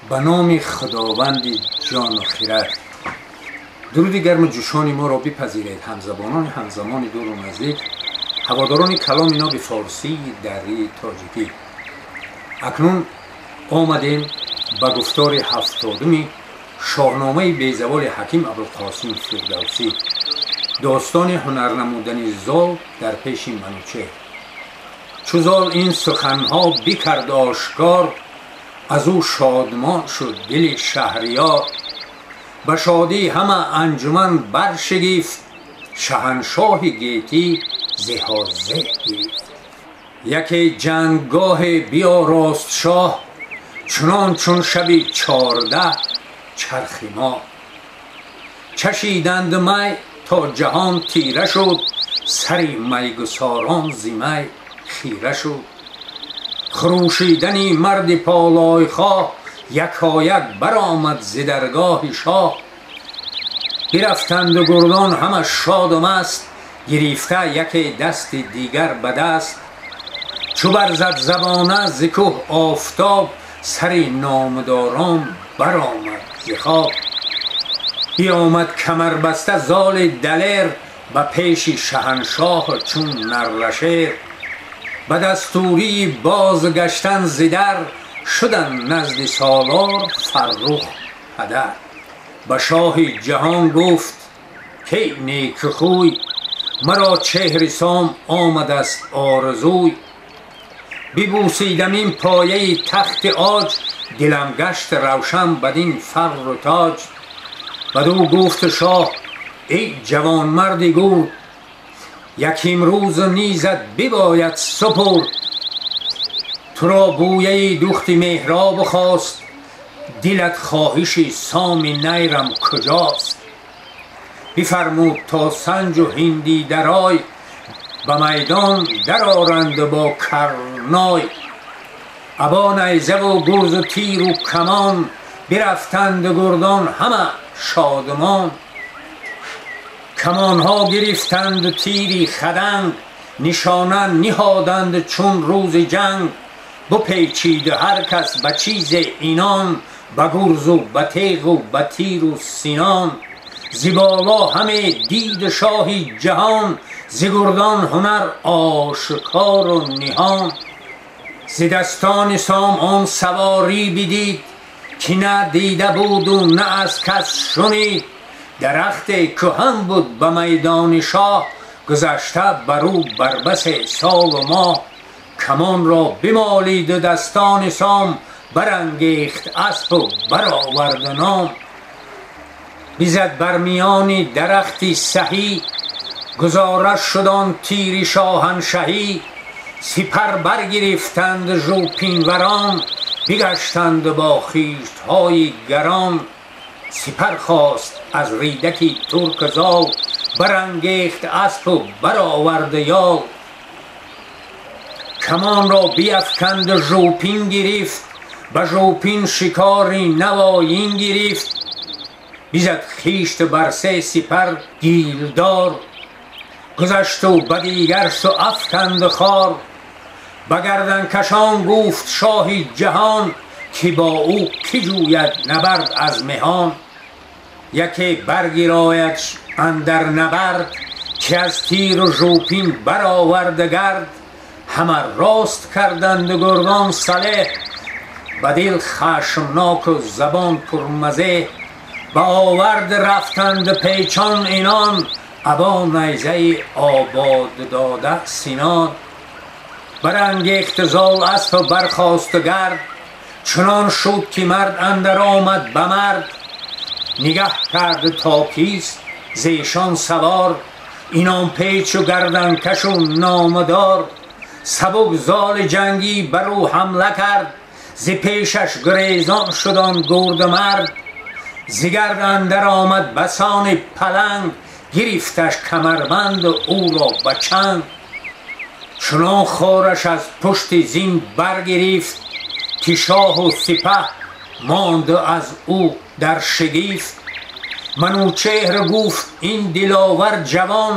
Ба номи Худованди ҷону хирад. Дуруди гарму ҷӯшони моро бипазиред, ҳамзабонони ҳамзамони дуру наздик, ҳаводорони каломи ноби форсии дарии тоҷикӣ. Акнун омадем ба гуфтори 70-уми шоҳномаи безаволи ҳаким Абулқосим Фирдавсӣ, достони ҳунарнамудани зол дар пеши Манучеҳр. Чу зол ин суханҳо бикард ошкор, аз ӯ шодмон шуд дили шаҳриёр. Ба шодӣ ҳама анҷуман баршигифт, шаҳаншоҳи гетӣ зеҳозеҳ гирифт. Яке ҷанггоҳе биёрост шоҳ, чунон чун шаби 14 чархи моҳ. Чашиданд май то ҷаҳон тира шуд, сари майгусорон зи май хира шуд. Хурӯшидани марди полойхоҳ якояк баромад зи даргоҳи шоҳ. Бирафтанду гурдон ҳама шоду маст, гирифта яке дасти дигар ба даст. Чу барзад забона зи кӯҳ офтоб, сари номдорон баромад зи хоб. Биомад камарбаста золи далер, ба пеши шаҳаншоҳ чун наррашер. Ба дастурии бозгаштан зи дар, шудан назди солор Фаррух падар. Ба шоҳи ҷаҳон гуфт: кей некхӯй, маро чеҳри сом омадаст орзуй. Бибӯсидам ин пояи тахти оҷ, дилам гашт равшан бадин фарру тоҷ. Бадӯ гуфт шоҳ: эй ҷавонмарди гурд, яким рӯз низат бибояд супурд. Туро бӯяи духти меҳроб хост, дилат хоҳиши соми найрам куҷост? Бифармуд то санҷу ҳиндӣ дарой, ба майдон дароранд бо карной. Або найзаву гурзу тиру камон, бирафтанду гурдон ҳама шодмон. Камонҳо гирифтанду тири хаданг, нишона ниҳоданд чун рӯзи ҷанг. Бупечиду ҳар кас ба чизе инон, ба гурзу ба теғу ба тиру синон. Зи боло ҳаме диду шоҳи ҷаҳон, зи гурдон ҳунар ошкору ниҳон. Зи дастони сом он саворӣ бидид, ки на дида буду на аз кас шунид. Дарахте кӯҳан буд ба майдони шоҳ, гузашта бар ӯ бар басе солу моҳ. Камонро бимолиду дастони сом, барангехт аспу бароварду ном. Бизад бар миёни дарахти саҳӣ, гузора шуд он тири шоҳаншаҳӣ. Сипар баргирифтанд жӯпинварон, бигаштанд бо хиштҳои гарон. Сипар хост аз ридаки турк зол, барангехт аспу баровард ёл. Камонро биафканду жӯпин гирифт, ба жӯпин шикори навоин гирифт. Бизад хишт бар се сипар гилдор, гузашту ба дигар су афканду хор. Ба гарданкашон гуфт шоҳи ҷаҳон, ки бо ӯ кӣ ҷӯяд набард аз меҳон. Яке баргирояд андар набард, ки аз тиру жӯпин бароварда гард. Ҳама рост карданду гурдон салеҳ, ба дил хашмноку забон пурмазеҳ. Ба овард рафтанду печон инон, або найзаи обод дода синон. Барангехт зол аспу бархосту гард, чунон шуд ки мард андар омад ба мард. Нигаҳ кард то кист зешон савор, инон печу гарданкашу номадор. Сабук золи ҷангӣ бар ӯ ҳамла кард, зи пешаш гурезон шуд он гурду мард. Зи гард андар омад басони паланг, гирифташ камарбанду ӯро ба чанг. Чунон хораш аз пушти зин баргирифт, ки шоҳу сипаҳ монду аз ӯ дар шигифт. Манучеҳр гуфт: ин диловар ҷавон,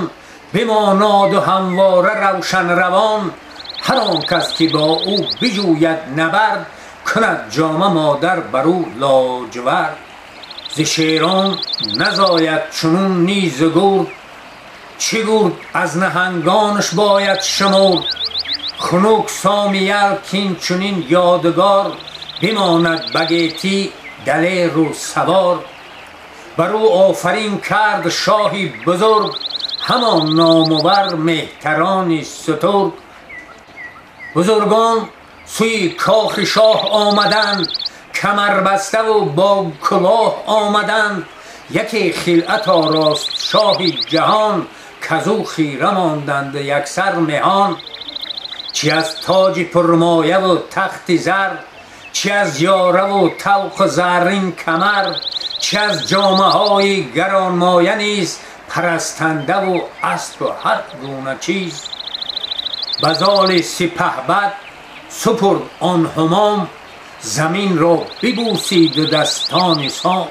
бимонаду ҳамвора равшанравон. Ҳар он кас ки бо ӯ биҷӯяд набард, Кунад ҷома модар бар ӯ лоҷувард. Зи шерон назояд чунун ни зи гург, чӣ гург аз наҳангонаш бояд шумурд. Хунук Сомиял кин чунин ёдгор, бимонад ба гетӣ далеру савор. Бар ӯ офарин кард шоҳи бузург, ҳамон номувар меҳтарони сутург. Бузургон сӯи кохи шоҳ омаданд, камарбаставу бо кулоҳ омаданд. Яке хилъат орост шоҳи ҷаҳон, казу хира монданд яксар меҳон. Чи аз тоҷи пурмояву тахти зар, чи аз ёраву тавқу заррин камар, чи аз ҷомаҳои гаронмоя низ, парастандаву аспу ҳар гуна чиз. Ба золи сипаҳбад супурд он ҳумом, заминро бибӯсиду дастони сом.